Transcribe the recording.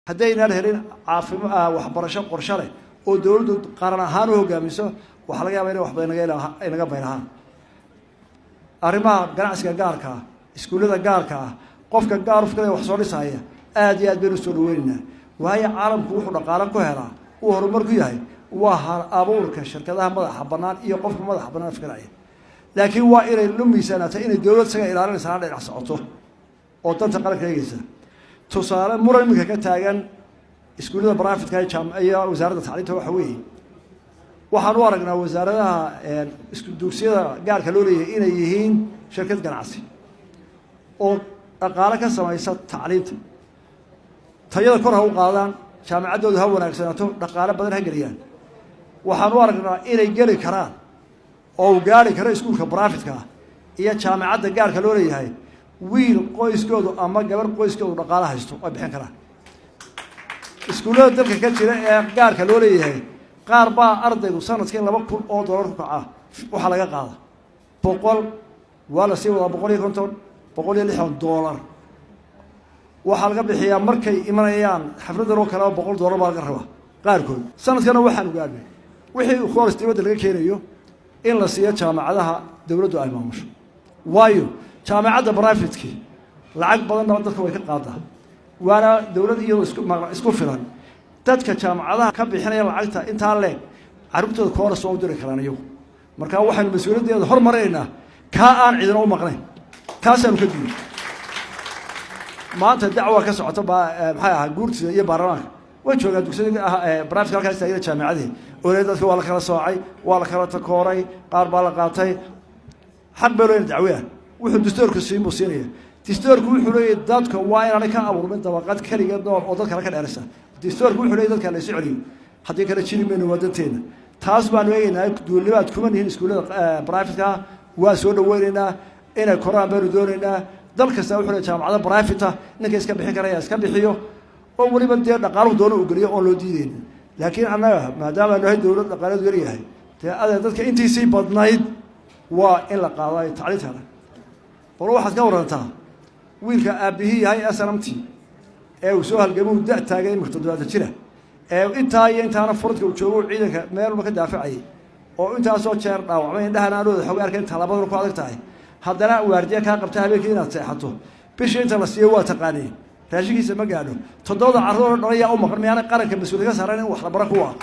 Haddaynaan helin caafima waxbarasho qorshe leh oo dowladdu qaran ahaan u hogaamiso, waxaa laga yaba inay wax badan naga baylahaan. Arrimaha ganacsiga gaarka ah, iskuullada gaarka ah, qofka gaar ufkada wax soo dhisaaya, aad iyo aad baynu usoo dhaweynaynaa, waayo caalamku wuxuu dhaqaalo ku helaa, uu horumar ku yahay, waa hal abuurka shirkadaha madaxa bannaan iyo qofka madaxa bannaan fikiraya. Laakiin waa inay lu miisaanaato inay dowlad isaga ilaalinaysa dhinac socoto oo danta qaranka eegeysa. Tusaale, muran iminka ka taagan iskuullada private-ka iyo wasaaradda tacliinta waxa weeye, waxaan u aragnaa wasaaradaha dugsiyada gaarka loo leeyahay inay yihiin shirkad ganacsi oo dhaqaalo ka samaysa tacliinta. Tayada kor ha u qaadaan, jaamacaddoodu ha wanaagsanaato, dhaqaalo badan ha geliyaan. Waxaan u aragnaa inay geli karaan oo uu gaari karo iskuulka private-ka ah iyo jaamacadda gaarka loo leeyahay wiil qoyskoodu ama gabar qoyskoodu dhaqaalo haysto ay bixin karaan. Iskuullada dalka ka jira ee gaarka loo leeyahay qaar baa ardaygu sanadkii $2,000 ku kacaa. Waxaa laga qaada 100, waa la sii wadaa, 150, $160. Waxaa laga bixiyaa markay imanayaan xafladan oo kale $100 baa laga rabaa qaarkood. Sanadkana waxaanu gaadhnay wixii course dibadda laga keenayo in la siiyo jaamacadaha dowladdu ay maamusho, waayo jaamacadda private-ki lacag badanna dadka way ka qaadaa, waana dowlad iyadoo isku filan. Dadka jaamacadaha ka bixinaya lacagta intaa leeg, carruurtooda course waa u diri karaan iyagu. Marka waxaynu mas-uuliyaddeeda hormarinaynaa kaa aan cidina u maqnayn, taasaanu ka duulay. Maanta dacwa ka socota ba maxay ahaa, guurtida iyo baarlamaanka way joogaan dugsiyada private-ka halkaas taagida, jaamacadii ole dadka waa la kala soocay, waa la kala takooray, qaar baa la qaatay. Xaq bay leeyihin dacwe ah. Wuxuu dastuurku siin buu siinaya. Distoorku wuxuu leeyahy dadka waa inaanay ka abuurmin dabaqad keligeed nool oo dad kale ka dheeraysa. Distoorku wuxuu leeyahy dadka la isu celiyo, haddii kale jiri mayno, waa danteena. Taas baanu eegaynaa. Duulimaad kuma nihin iskuullada private-ka, waa soo dhaweynaynaa, inay koraan baynu doonaynaa. Dal kasta wuxuu leeyahy jaamacado private ah, ninka iska bixin karaya iska bixiyo, oo weliba dee dhaqaaluhu doono uu geliyo oon loo diideynin. Laakiin annaga maadaama nahay dowlad dhaqaaleedu yar yahay, dee adee dadka intiisii badnayd waa in la qaadayo tacliinta. Bal waxaad ka warantaa wiilka aabbihii yahay SNMT ee uu soo halgamuu da taagay imika 70 jira, ee intaa iyo intaana furadka uu joogo ciidanka meel walba ka daafacayay, oo intaasoo jeer dhaawacmay, indhahan aanooda xog arkayn, tallaabaduna ku adag tahay, haddana waardiya kaa qabta habeenkii inaad seexato. Bishii inta la siiyo waa taqaaniin, raashinkiisa ma gaadho. Toddobada carruur dhalayaa u maqan, miyaana qaranka mas-uuliyad ka saaran in wax la baro kuwa?